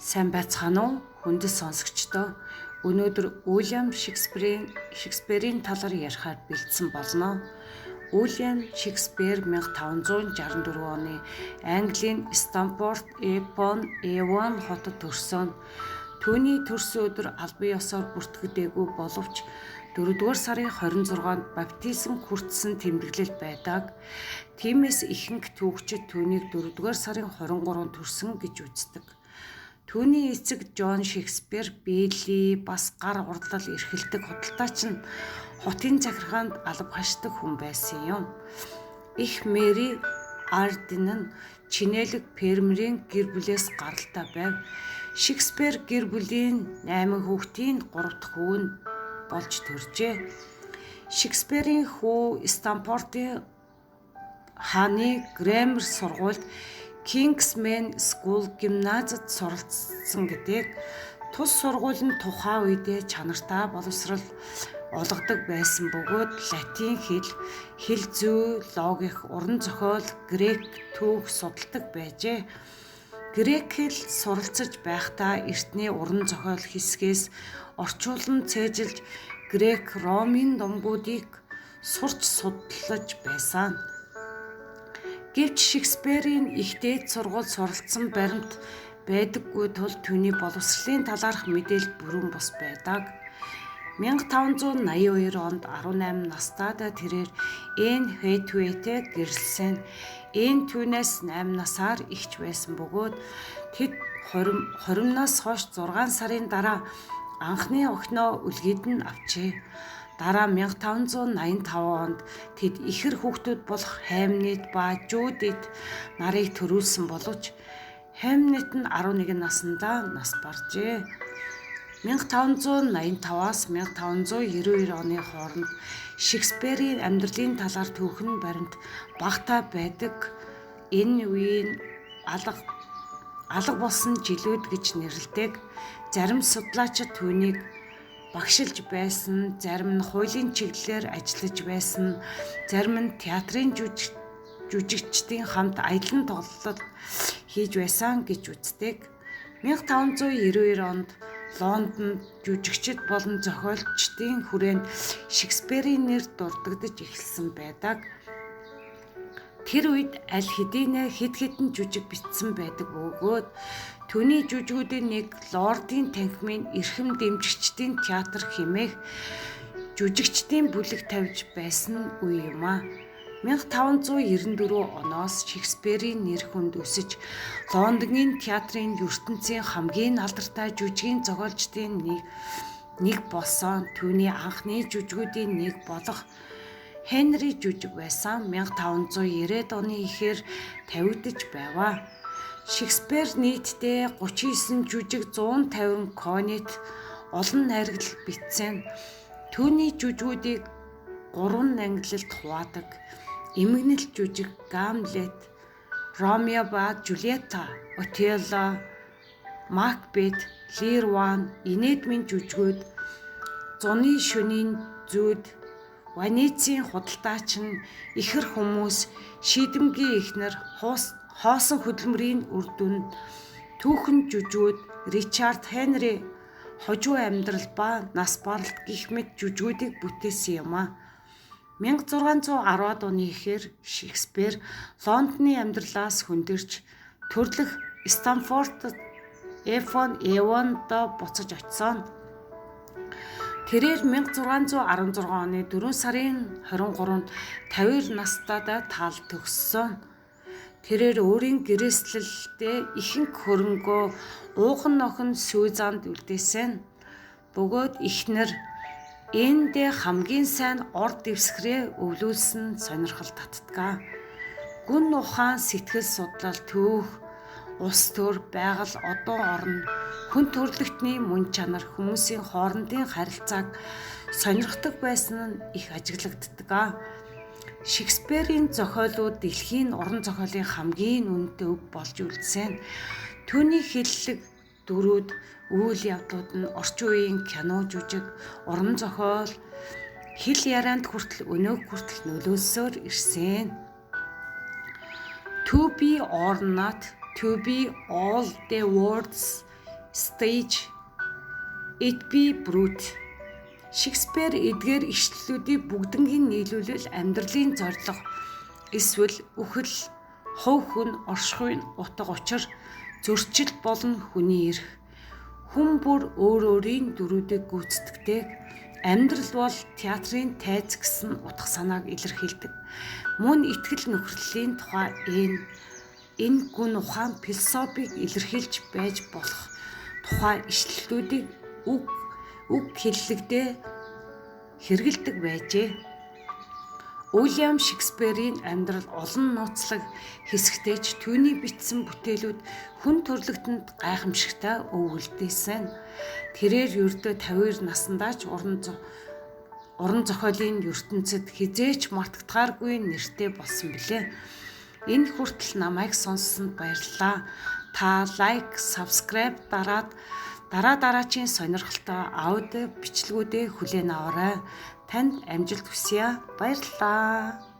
Сайн байцгаана уу? Хүндэт сонсогчдоо, өнөөдөр Уильям Шекспирийн талаар ярихаар бэлдсэн болно. Уильям Шекспир 1564 оны Английн Стамфорд Эпон Эвон хотод төрсөн. Түүний төрсөн өдөр албан ёсоор бүртгэдэггүй боловч 4-р сарын 26-нд баптизм хүртсэн тэмдэглэл байдаг. Тиймээс ихэнх түүхчид түүнийг 4-р сарын 23-нд төрсөн гэж үздэг. Түүний эцэг Джон Шекспир Билли бас гар урлал эрхэлдэг худалдаач нь хотын захиргаанд алба хашдаг хүн байсан юм. Эх Мэри Арден нь чинээлэг фермерийн гэр бүлээс гаралтай байв. Шекспир гэр бүлийн 8 хүүхдийн 3 дахь хүү нь болж төржээ. Шекспирийн хүү Стамфордын хааны граммар сургуульд, Kingsman School гимназид суралцсан гэдэг. Тус сургууль нь тухайн үедээ чанартай боловсрол олгодог байсан бөгөөд латин хэл, хэл зүй, логик, уран зохиол, грек түүх судалдаг байжээ. Грек хэл суралцаж байхдаа эртний уран зохиол хэсгээс орчуулан цээжилж, грек, ромын номгуудыг сурч судлаж байсан. Гэвч Шекспирийн их дээд сургуульд суралцсан баримт байдаггүй тул түүний боловсролын талаарх мэдээлэл бүрэн бус байдаг. 1582 онд 18 настайдаа тэрээр Энн Хэтвэйтэй гэрлэсэн. Энн түүнээс 8 насаар эгч байсан бөгөөд тэд хоримноос хойш 6 сарын дараа анхны охиноо үлгийд нь авчээ. Дараа 1585 онд тэд ихэр хүүхдүүд болох Хаймнет ба Жудит нарыг төрүүлсэн боловч Хаймнет нь 11 наснда нас баржээ. 1585-аас 1592 оны хооронд Шекспирийн амьдралын талаар түүхэн баримт багатай байдаг. Энэ үеийн алга болсон жилүүд гэж нэрлэдэг. Зарим судлаачид түүнийг багшилж байсан, зарим нь хуулийн чиглэлээр ажиллаж байсан, зарим нь театрын жүжигчдийн хамт аялан тоглолт хийж байсан гэж үздэг. 1592 онд Лондонд жүжигчид болон зохиолчдын хүрээнд Шекспирийн нэр дурддагдаж эхэлсэн байдаг. Тэр үед аль хэдийнэ хэд хэдэн жүжиг бичсэн байдаг бөгөөд түүний жүжигүүдийн нэг Лордын танхимын эрхэм дэмжигчдийн театр хэмээх жүжигчдийн бүлэг тавьж байсан үе юм аа. 1594 оноос Шекспирийн нэр хүнд өсөж, Лондонгийн театрын ертөнцийн хамгийн алдартай жүжигийн зохиолчдын нэг болсон. Түүний анхны жүжигүүдийн нэг болох Хенри жүжиг байсан 1590-ад оны эхээр тавигдаж байваа. Шекспир нийтдээ 39 жүжиг, 150 сонет, олон найрагл бичсэн. Түүний жүжигүүдийг гурван ангилалд хуваадаг. Эмгэнэл жүжиг, Гамлет, Ромео ба Жульетта, Отелло, Макбет, Лир Ван, Инээдмийн жүжигүүд, Зуны шөнийн зүүд, Ванецийн худалдаач нь, Ихэр хүмүүс, Шийдэмгий эхнэр, Хоосон хөдөлмөрийн үр дүн, Түүхэн жүжигүүд, Ричард Хенри, Хожуу амьдрал ба Нас баралт гэх мэт жүжигүүдийг бүтээсэн юм аа. 1610-ад оны эхээр Шекспир Лондоны амьдралаас хөндөрч, төрлөх Стамфорд Эфон Эвонд буцаж очсон. Тэрээр 1616 оны 4 сарын 23-нд 52 настайдаа таал төгссөн. Тэрээр өөрийн гэрээслэлдээ ихэнх хөрөнгөө уухан охин Сюзанд үлдээсэн. Бөгөөд эхнэр Эндээ хамгийн сайн ор дэвсгэрээ өвлүүлсэн сонирхол татдаг. Гүн ухаан, сэтгэл судлал, түүх, улс төр, байгаль, одон орн, хүн төрөлхтний мөн чанар, хүмүүсийн хоорондын харилцааг сонирхдог байсан нь их ажиглагддаг. Шекспирийн зохиолууд дэлхийн уран зохиолын хамгийн үнэтэй өг болж үлдсэн. Түүний хэллэг дүрүүд, үйл явдлууд нь орчин үеийн кино, жүжиг, уран зохиол, хэл ярианд хүртэл өнөөг хүртэл нөлөөлсөөр ирсэн. To be or not to be, all the world's Stage, Et tu, Brute. Шекспир эдгээр ишлэлүүдийг бүгднийг нийлүүлэл амьдралын зорилго эсвэл үхэл, хувь хүн, оршихуйн утга учир, зөрчил болон хүний эрх, хүн бүр өөр өөрийн дүрүүдийг гүйцэтгэдэг, амьдрал бол театрын тайз гэсэн утга санааг илэрхийлдэг. Мөн итгэл нөхөрлөлийн тухай энэ гүн ухаан философийг илэрхийлж байж болох тухай ишлэлүүдийг үг хэллэгдээ хэрэглэдэг байжээ. Уильям Шекспирийн амьдрал олон нууцлаг хэсэгтэй ч түүний бичсэн бүтээлүүд хүн төрөлхтөнд гайхамшигтай өвөлдөөсөн. Тэрээр ердөө 52 насндач уран зохиолын ертөнцид хэзээ ч мартагдахааргүй нэртэй болсон билээ. Энэ хүртэл намайг сонссонд баярлалаа. Та лайк, subscribe дараад дараа дараачийн сонирхолтой аудио бичлэгүүдээ хүлээн аваарай. Танд амжилт хүсье. Баярлалаа.